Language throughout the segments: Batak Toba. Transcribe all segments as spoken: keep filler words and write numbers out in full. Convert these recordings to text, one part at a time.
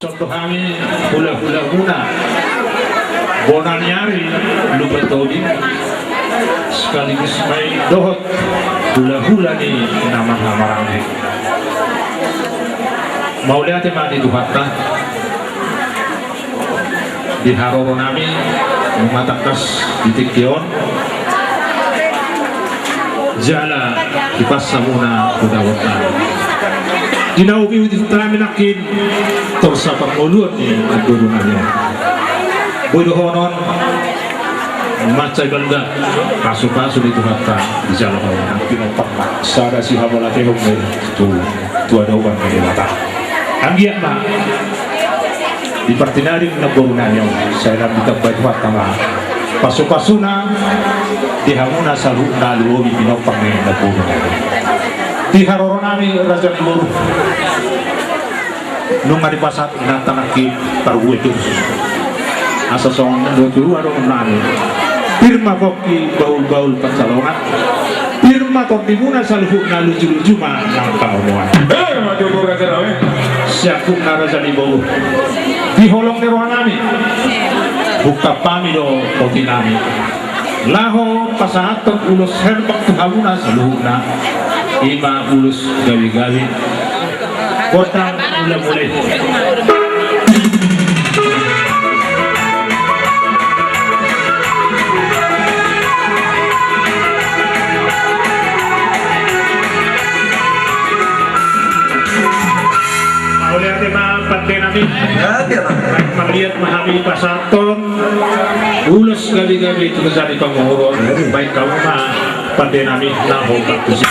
Songon hami hula-hula muna bona ni ari Lumban Toding, sekaligus ma i dohot hula-hula ni na marhahamaranggi. Mauliate ma di Tuhanta di haroro nami nunga tangkas di tingki on. Jala dipansa muna tu daon nami. Di na ubi uti nami nangkin torsa parngoluon ni boru nami. Boi dohonon mansai balga pasu-pasu ni Tuhanta di jala hau. Pinompar ma sada sihabolatehon ma i tu, tu adopan ni Debata. Anggiat ma di partinari ni namboru nami on sai lam ditambai Tuhanta ma pasu-pasuna di hamuna saluhutna lumobi pinompar ni namboru nami. Di haroro nami raja ni boru nunga dipasahat inanta nangkin parbue tu asa songon na dua tu dua dohonon nami. Pir ma pongki bahul-bahul pansalongan. Pir ma tondimuna saluhutna luju-luju ma nang pangomoan. Eh, maju tu raja nami. Siangkupna raja ni boru. Di holong ni roha nami. Bungkam hami do poti nami. Laho pasahathon ulos herbak tu hamuna saluhutna. I ma ulos gabe-gabe. Gondang mula-mula i. Mauliate ma pande nami. Mauliate ma. Mauliate ma hami pasahathon ulos gabe-gabe tu raja ni pamoruon. Baen hamu ma pande nami na hombar tusi.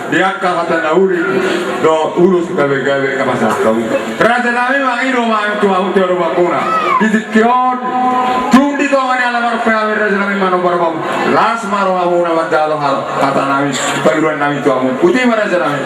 Di angka hata na uli dohot ulos gabe-gabe na pasahat hamu. Raja nami, mangido ma tu hamu tu adopanmuna. Di tingki on, tung di tonga ni alaman pe hami raja nami manomba rohamu. Las ma rohamuna manjalo hata nami, pangidoan nami tu hamu. Boti ma raja nami.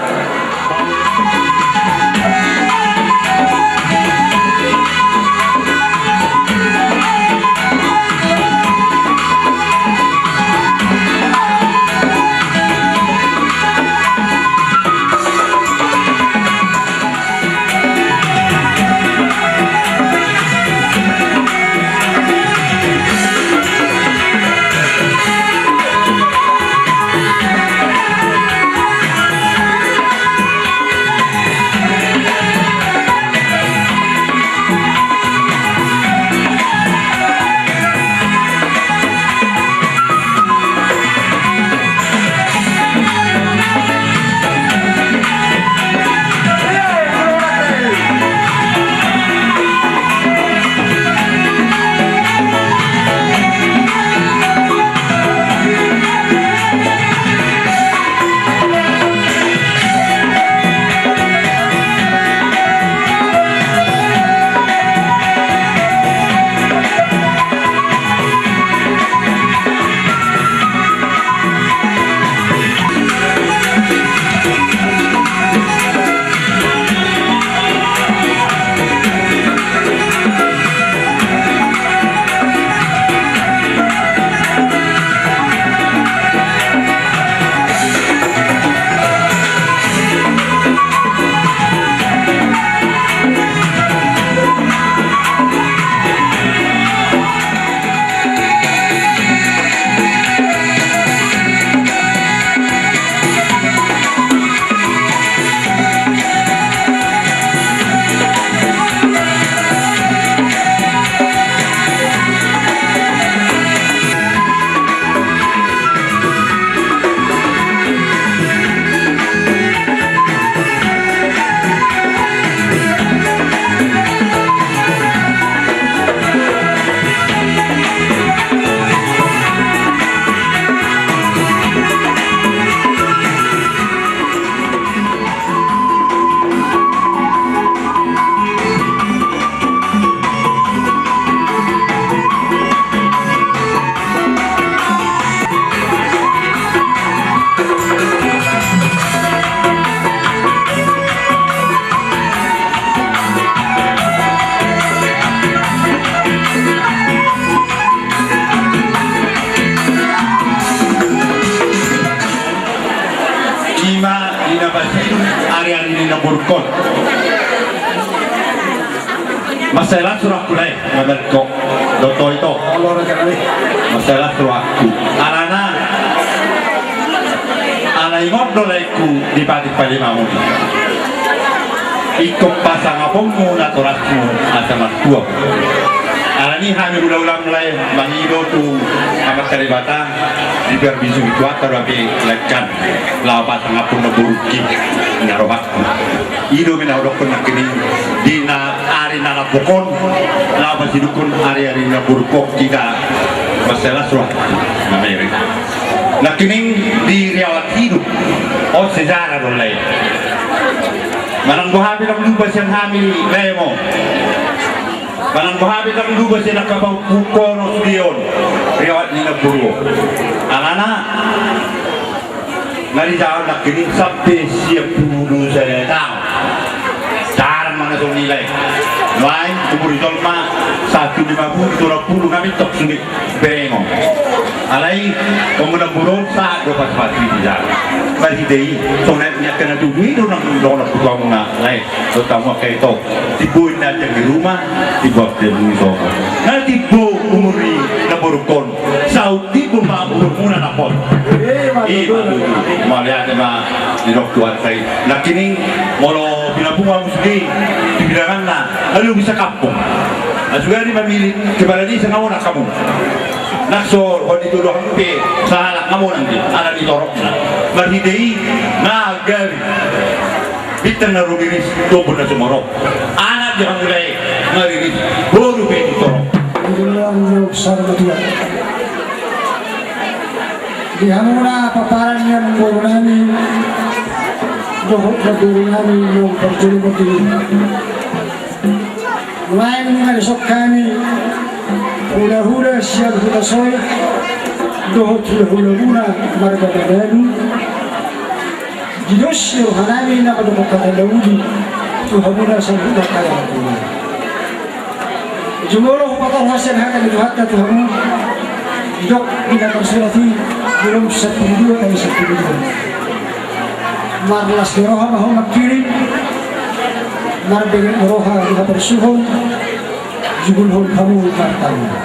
Burkon. Mansai las rohangku lae, mamereng ho. Dohot ho ito. Mansai las rohangku. Alana, ala ingot do laengku di patik palimamuna. Ingkon pasangaponmu natorasmu asa martua. Alani hami hulahulam lae mangido tu Amanta Debata di parbisuhi Tuhanta do hape laengkan laho pasangaphon namborungki na rohangku. I do na hudokkon nangkining di na ari na lambok on laho pasidungkon ari-ari na buruk on hita. Mansai las roha na mamereng. Nangkining di riwayat hidup on sejarah do lae. Manang boha pe ndang lupa sian hami lae mo. Manang boha pe ndang lupa sian angka pahompu on sude on riwayat ni namboru on. Alana na dijalo nangkining sampe sia pulu sada taon. Jarang ma na songon i lae. Nuaeng umur ni jolma sahat tu lima pulu tu onom pulu na mintok sude. Berengon. Alai pemuna burung sahat do pas mati di jalan. Marhite i songon i angka na tubu i do nang dohononku tu hamuna lae. Dohot hamu angka ito. Timbo inna anjang di ruma, timbo angka di sopo. Na timbo umur ni namborungkon saut timbo ma umurmuna na hot. I ma tutu. Mauliate ma didok Tuhanta i. Nangkining molo pinabung hamu sude tu bilanganna, alu bisa kampung. Sugari mamili kepala desa nga monang hamu. Nang so hot itu dohot pe sahalak nga monang di ala ni torokna. Marhite i na gari bintang na rumiris tombun na sumorop. Anak di hamu lae mariris boru pe di torop. Di hamuna paparan ni amangboru nami dohot namboru nami naung parjolo mardiri. Nuaeng nunga dison hami hulahula sian Hutasoit dohot hulahulamuna marga Padabu. Di dos ni roha nami na mandok hata na uli tu hamuna saluhut angka amangboru. Jumolo hupatorang sian hata ni Tuhanta tu hamu. Didok di na tarsurat i, di rom sampulu dua ayat sampulu dua. Marlas ni roha ma ho mangkirim, marbenget ni roha di haporsuhon, jugulhon hamu martangiang.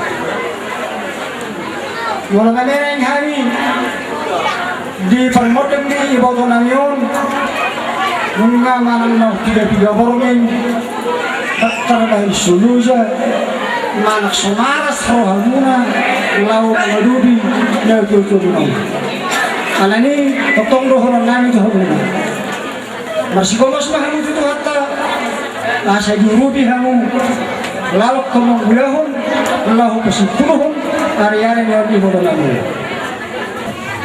Molo mamereng hami di parmonding ni iboto nami on, nunga manang na piga-piga borngin, tarbahen so loja, manang so maras rohamuna laho mangadopi na tuatua muna on. Alani tongtong dohonon nami tu hamuna. Marsigomos ma hamu tu Tuhanta, asa diurupi hamu, lalok hamu mangulahon, laho pasimpuluhon ariari ni iboto nami.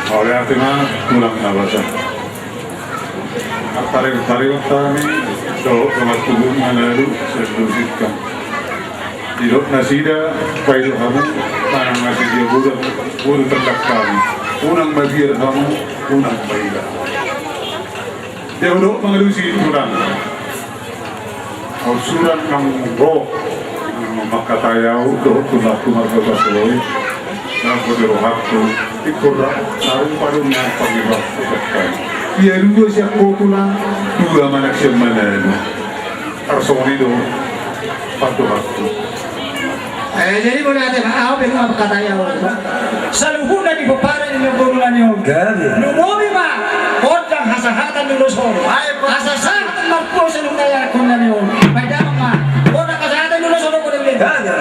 Mauliate ma tulang na basa. Tartarihon hami dohot dongan tubu na lalu sian Lusitkam. Didok nasida, paidok hamu manang nasida boru, boru tandang hami. Unang mabiar hamu, unang maila. Dia hudok mangalusi tulang. Au surat nang ro nang mangkatai au dohot tulang tu marga Basoloi. Nang hodi rohakku ikut rak taruh padung nang pangibak. Ia dua siap kau tulang, dua manak siap mananu. Arsoni do. Patuhatku. Eh, jadi mauliate ma, au pe nunga mangkatai au. Saluhutna di pomparan ni boru nami on. Gabe. Lumobi ma gondang hasahatan ni ulos on. Asa sahat martua saluhutna di anak nami on. Baen damang ma gondang hasahatan ni ulos on. Gabe.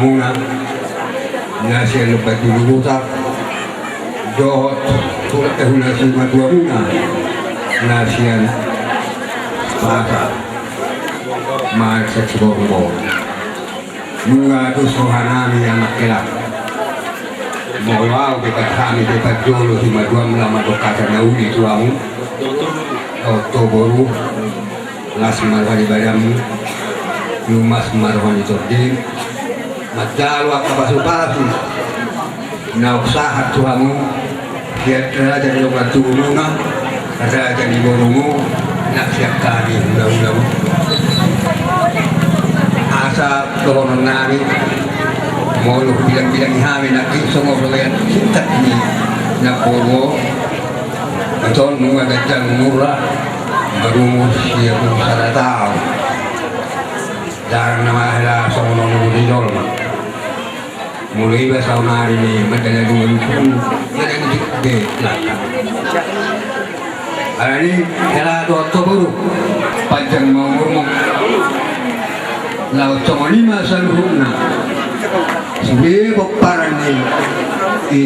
muna na sian Lumban Julu Butar, dohot tu hulahula simatuamuna na sian Pasar, ma sian Siborngin. Nunga dos rohanami, amang hela. Molo ahu pe, bahen hami pe parjolo simatuam, laho mandok hata na uli tu hamu. Dohot tu boru, las ma roha ni badanmu, lumas ma roha ni tondim. Manjalo angka pasupasu na sahat tu hamu, sian raja ni dongan tubu muna, raja ni borumu, nang sian hami hulahulamu. Asa dohononnami, molo hubilangbilangi hami nangkin, songon robean singkat ni namboru on, ito nunga ganjang umurna, marumur sia pulu sada taon. Jarang nama hela songon on umur ni jolma. Molo iba saonari ni mandala dua lutung, ia dang ijik be langka. Alani hela dohot tu boru, panjang ma umurmu. Laos songon i ma saluhutna sude pomparan ni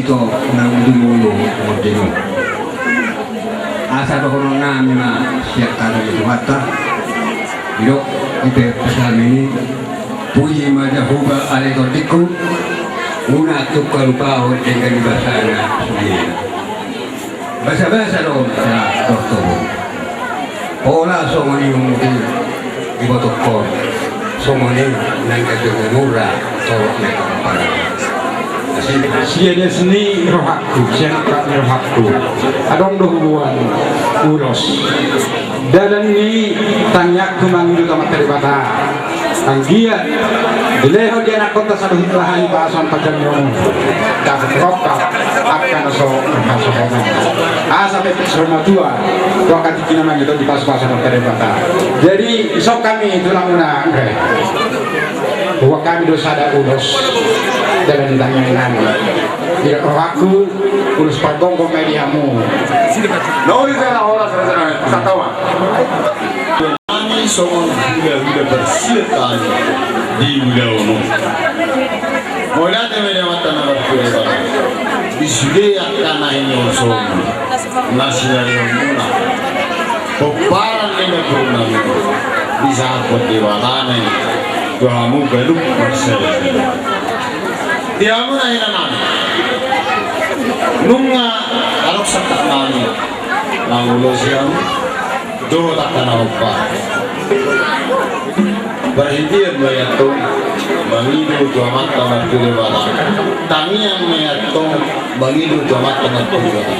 ito na di molo monding on. Asa dohononnami ma sian hata ni Tuhanta. Didok di psalmen i, puji ma Jahowa ale tondingku, unang tung halupahon denggan ni basana sude. Basabasa do on, dohot tu boru. Pola songon i umur i, dibotohon songon i nang ganjang umurna, torop ni pomparan. Asi. Sian ias ni rohangku, sian angka ni rohangku, adong do huboan ulos. Dalan ni tangiangku mangido tu Amanta Debata. Anggiat dilehon di anakkonta saluhutna roha ni pasu-pasu, panjang ni umur, dapot rongkap angka na so marhasohotan. Asa pe so matua tu angka tingkina mangido, dipasupasu Amanta Debata. Jadi songon i ma tulang, muna, angka i. Huboan hami do sada ulos dalan ni tangiang nami. Di rohangku, ulos pargomgom ma i di hamu. Nori jala horas, raja nami, satawa. Hami songon hulahula parsiat hami di ulaon on. Mauliate ma di Amanta na martua Debata di sude angka na hinolsongi, na sinarihonmuna, pomparan ni namborunami, disahathon Debata ma i tu hamu ganup marsada. Di hamu na inanami, nunga adong sangkapnami na mangulosi hamu dohot angka na hombar. Parhitean ma i antong mangido tu Amanta martua Debata. Tangiang ma i antong mangido tu Amanta martua Debata.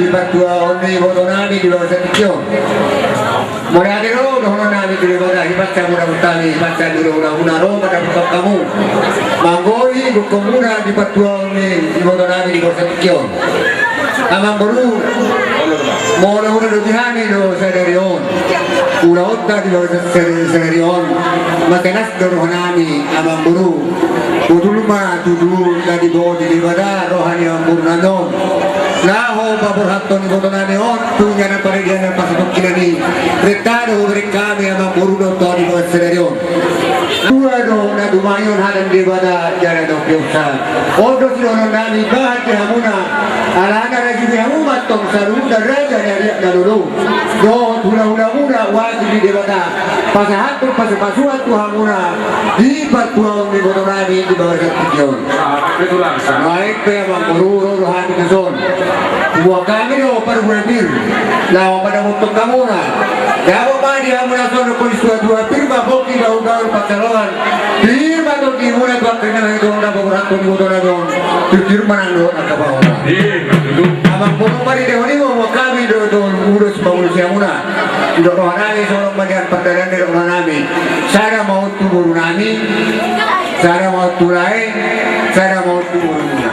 Partuaon ni ibotonami di bagasan tingki on. Mauliate do dohononnami tu Debata, hipas hamu na hutami, hipas hamu na hutami, na ro ma dapoton hamu. Manggohi gokhonmuna di partuaon ni ibotonami di bagasan tingki on. Amangboru, molo huna do di hami do sadari on. Ulaonta di bagasan sadari on. Matenas do rohanami, amangboru. Botul ma tutu na diboto ni Debata roha ni amangborunami on. Laho paborhathon ibotonami on tu inganan paradian na pasatongkinan i. Renta do hubereng hami amangboru do tong di bagasan sadari on. Dua do na tumahi on hata ni Debata jala na umpeopsa. On do sidohononnami bahen di hamuna. Alana rajui hamu ma tong saluhutna raja ni ariak na lolo. Dohot hulahulamuna wajib ni Debata. Pasahathon pasupasuan tu hamuna di partuaon ni ibotonami di bagasan tingki on. Baik pe amangboru, ro do hami tuson. Huboan hami do parbue pir laho mandapothon hamuna. Dapot ma di hamuna songon situatua, pir ma pongki, gaulgaul pansalongan. Pir ma tondimuna tu angka inang na tong na paborhathon ibotonami on. Pir ma nang dohot angka pahompu. Amangboru, marhite on i ma huboan hami do tong ulos pangulusi hamuna. Didok rohanami songon on ma nian pardalanan ni rohanami. Sada ma on tu borunami, sada ma on tu lae, sada ma on tu borumuna.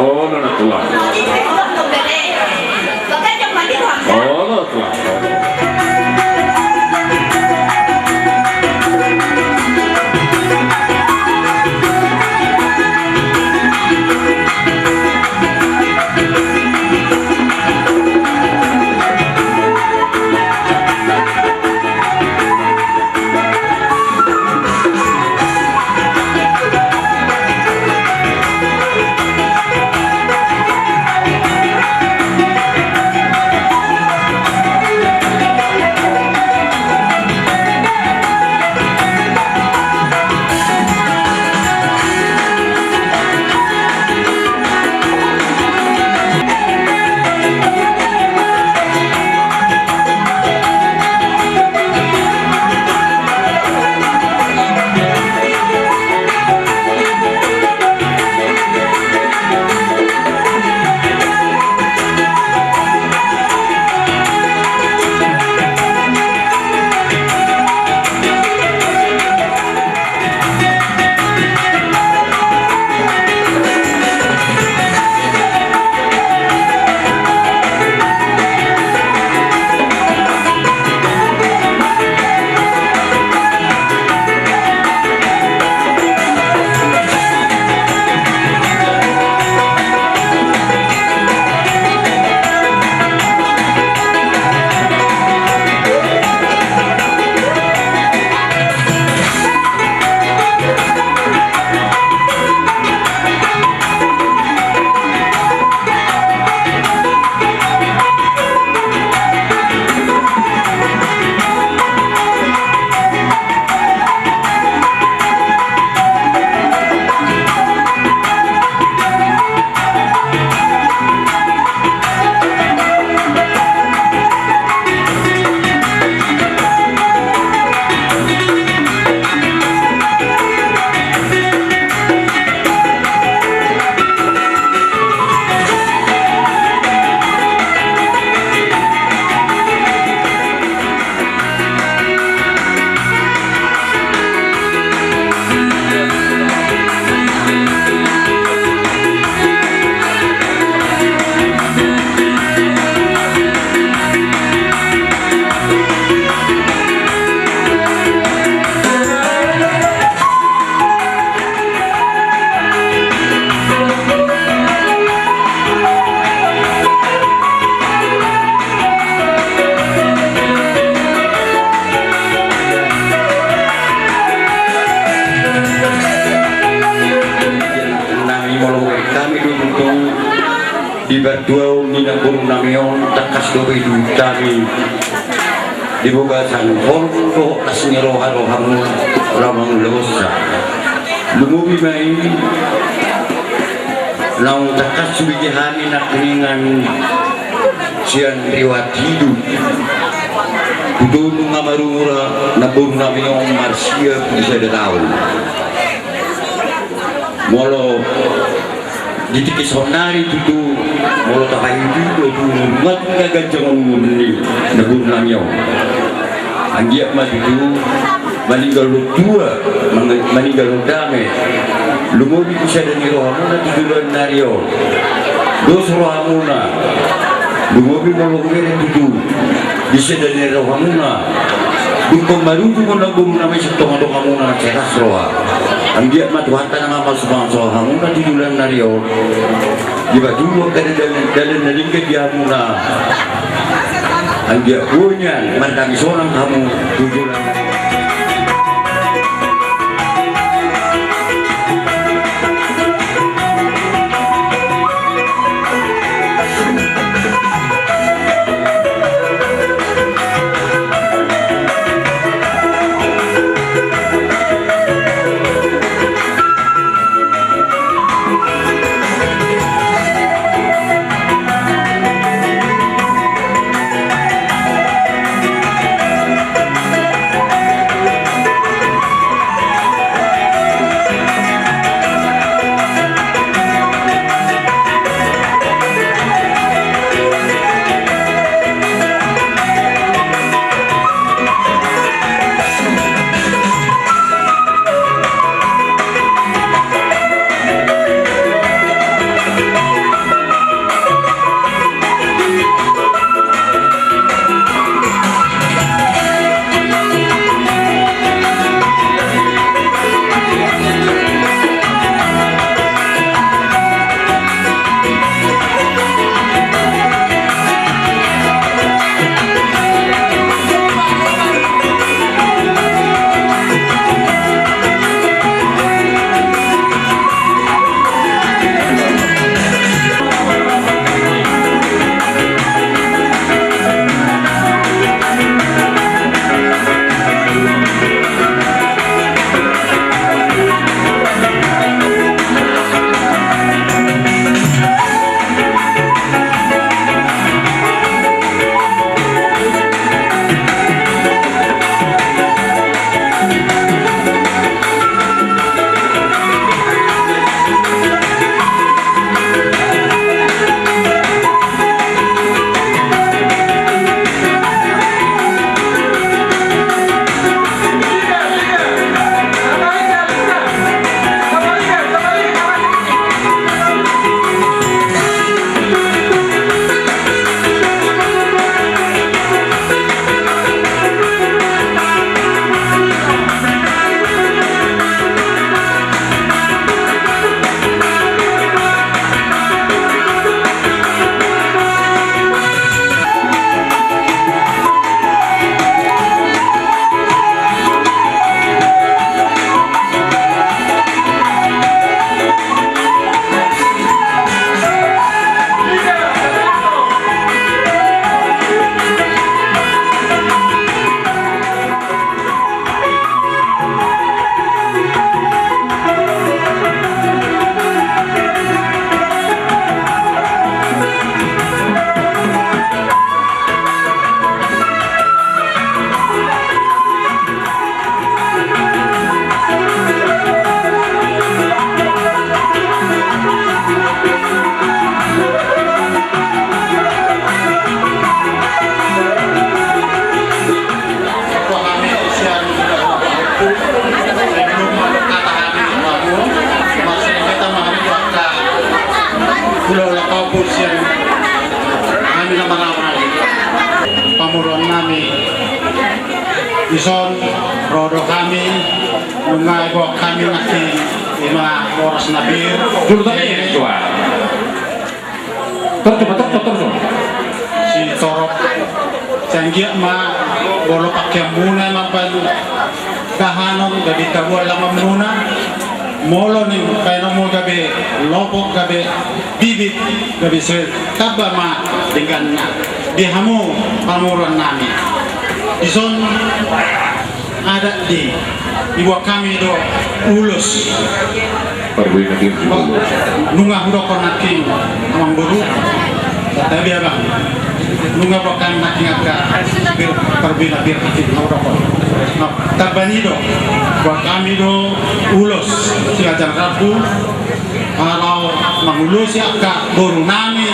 Olo, na tulang. Olo, tulang. Nami molo hami do tong di partuaon ni namboru nami on, tangkas dope di hami di bagasan holong dohot las ni roha do hamu ramang losa. Lumobi ma i naung tangkas hubege hami nangkiningan sian riwayat hidup tu nunga marumur namboru nami on marsiap di sada taon. Molo di tingki saonnari tutu, molo tapaihut-ihut do tu nunga ganjang umur ni namboru nami on, anggiat ma tutu maninggal dohot tua, mang-, maninggal dohot dame. Lumobi tu sada ni rohamuna tu joloan ni ari on. Dos rohamuna. Lumobi molo hubereng tutu di sada ni rohamuna. Ingkon marujung ma namboru nami sian tonga-tongamuna, mansai las roha. Anggiat ma Tuhanta na mamasumasu hamuna tu joloan ni ari on. Dipatudu angka dalan, dalan na denggan di hamuna. Anggiat boi nian martangisonan hamu tu joloan ni ari on. Sian hami na marhahamaranggi, pamoruon nami, dison ro do hami, nunga diboan hami nangkin, ima boras na pir. Juru tani, eh, tua. Torop, torop, torop. Sitorop. Sai anggiat ma molo pakeanmuna mambahen dahanon gabe tabuan langonmuna. Molo naeng bahenonmu gabe lopok, gabe bibit, gabe soir, tamba ma dengganna di hamu pamoruon nami. Dison adat di, diboan hami do ulos. Parbue na pir. Nunga hudokkon nangkin, amangboru. Tapi abang, nunga boan hami nangkin angka parbue na pir nangkin, nunga hudokkon. Nah, tamba ni do, boan hami do ulos sian raja rambu, laho mangulosi angka boru nami.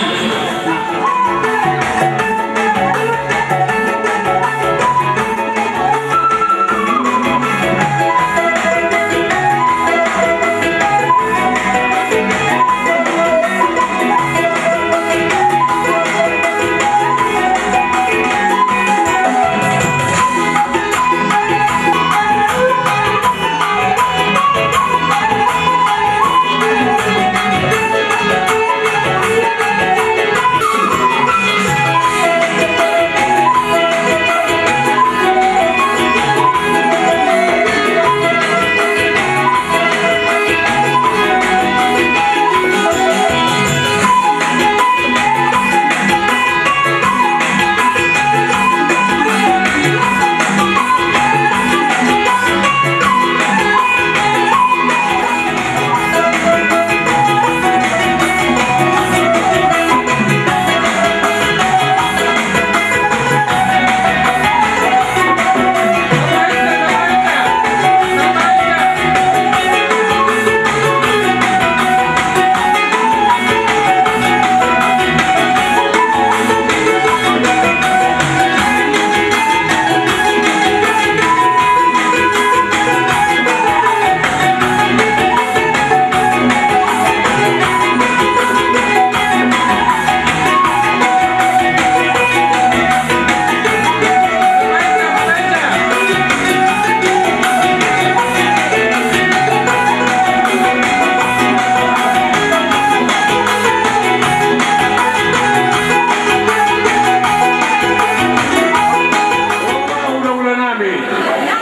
Hulahula nami,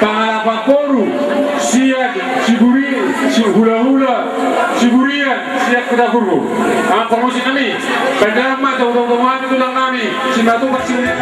pangalapan boru sian Siburi, si hulahula Siburian sian Hutagurgur. Amang parmusik nami, bahen damang ma tu hutau-hutau nami, tulang nami Simatupang Siburian.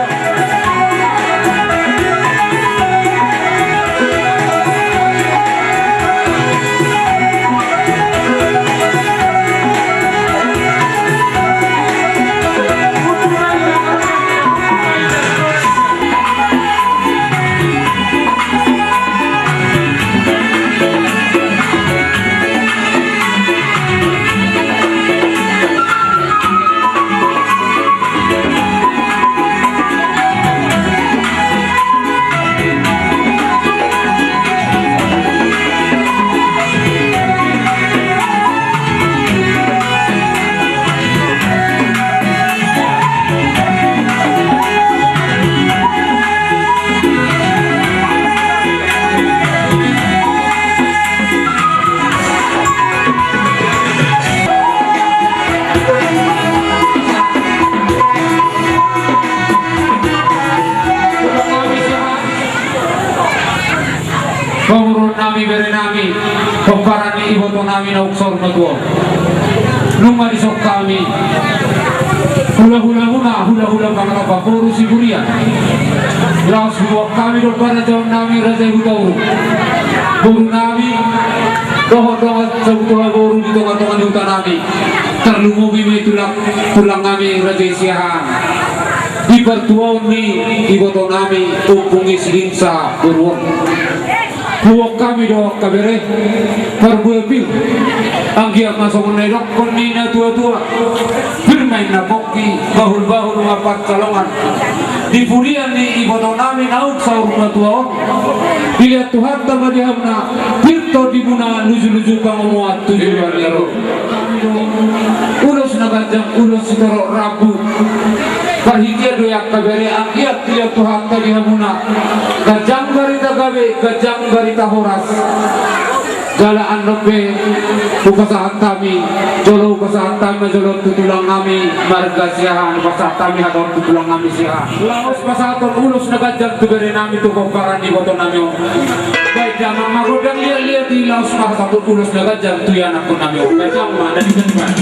Pamoruon nami, bere nami, pomparan ni iboto nami na uksor matua. Nunga dison hami, hulahula muna, hulahula pangalapan boru Siburian. Laos huboan hami do parajaon nami Raja Hutauruk. Boru nami, dohot dongan sahuta boru di tonga-tonga ni huta nami. Tarlumobi ma i tulang, tulang nami Raja Siahaan. Di partuaon ni iboto nami Ompung i Silinsa boru on. Huboan hami do angka bere, parbue pir. Anggiat ma songon na nidokkon ni na tua-tua. Pir ma inna pongki, bahul-bahul ma pansalongan. Di pudian ni iboto nami naung saur matua on, dilehon Tuhanta ma di hamuna pir tondimuna, luju-luju pangomoan tu joloan ni ari on. Ulos na ganjang, ulos sitorop rambu. Parhitean do i angka bere, anggiat dilehon Tuhanta di hamuna ganjang barita gabe, ganjang barita horas. Jala annon pe hupasahat hami, jolo hupasahat hami ma jolo tu tulang nami marga Siahaan, hupasahat hami hadohon tu tulang nami Siahaan. Laos pasahathon ulos na ganjang tu bere nami, tu pomparan ni iboto nami on. Baen damang ma gondang liat-liat i, laos pasahathon ulos na ganjang tu ianakhon nami on. Baen damang ma, na di ganjang.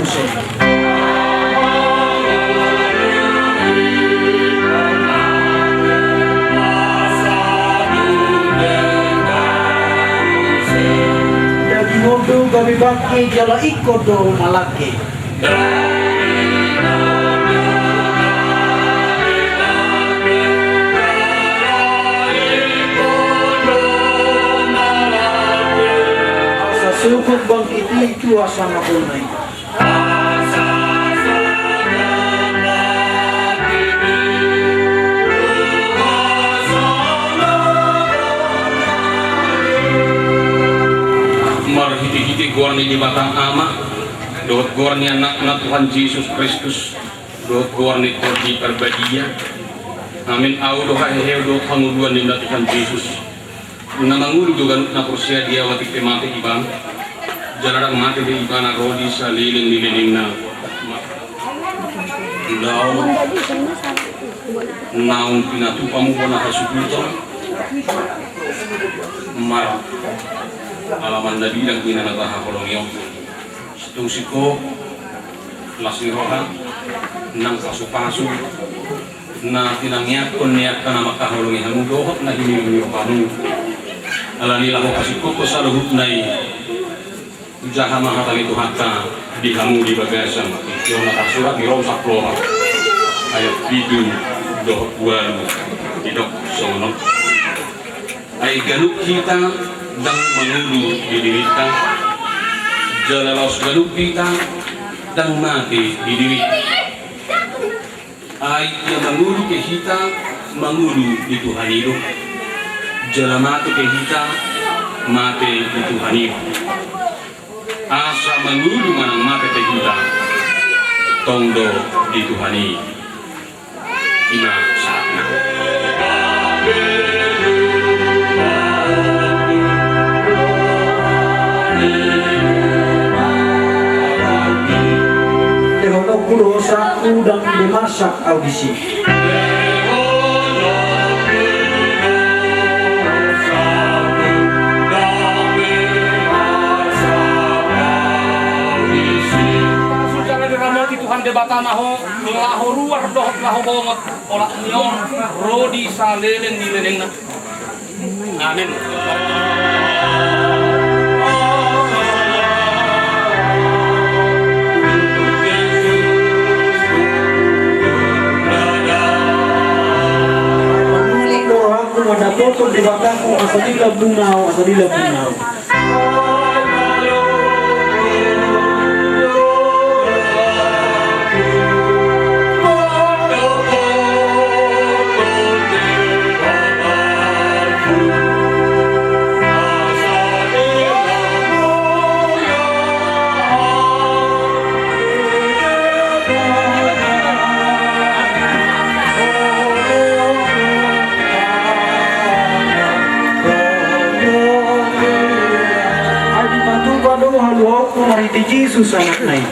Daging on do gabe bangke jala ingkon do malangke. Asa sogot bangkit i tu asa na bona i. Marhitehite goar ni Debata Ama, dohot goar ni Anakna Tuhan Jesus Kristus, dohot goar ni Tondi Parbadia. Amin. Ahu do haheheon dohot hangoluan ni Tuhan Jesus, na mangolu do ganup na porsea di ahu atik pe mate ibana. Jala ndang mate be ibana ro di saleleng ni lelengna. Laho naung pinatupa muna hasuhuton maralaman na bilang di na tahaholongi on. Situng singkop, las ni roha, nang pasupasu na tinangiangkon ni angka na mangkaholongi hamu dohot na hinirim ni rohamu. Alani laho pasingkophon saluhutna i, hujaha ma hata ni Tuhanta di hamu di bagasan i. Di on na tarsurat di Rom sampulu opat ayat pitu dohot ualu, didok songon on. Ai ganup hita ndang mangolu di dirinta, jala laos ganup hita ndang mate di dirinta. Ai ia mangolu pe hita, mangolu di Tuhan i do. Jala mate pe hita, mate di Tuhan i do. Asa mangolu manang mate pe hita, tong do di Tuhan i. Ima sahatna. Lehononku do hosangku, ndang be marsak ahu disi. Pasu jala diramoti Tuhan Debata ma ho, laho ruar dohot laho bongot, olat ni on ro di saleleng ni lelengna. Amin. Mangulak do rohangku mandapothon Debatangku, asa dilambung ahu, asa dilambung ahu. Ai dipatupa do haluaonku marhite Jesus Anakna i.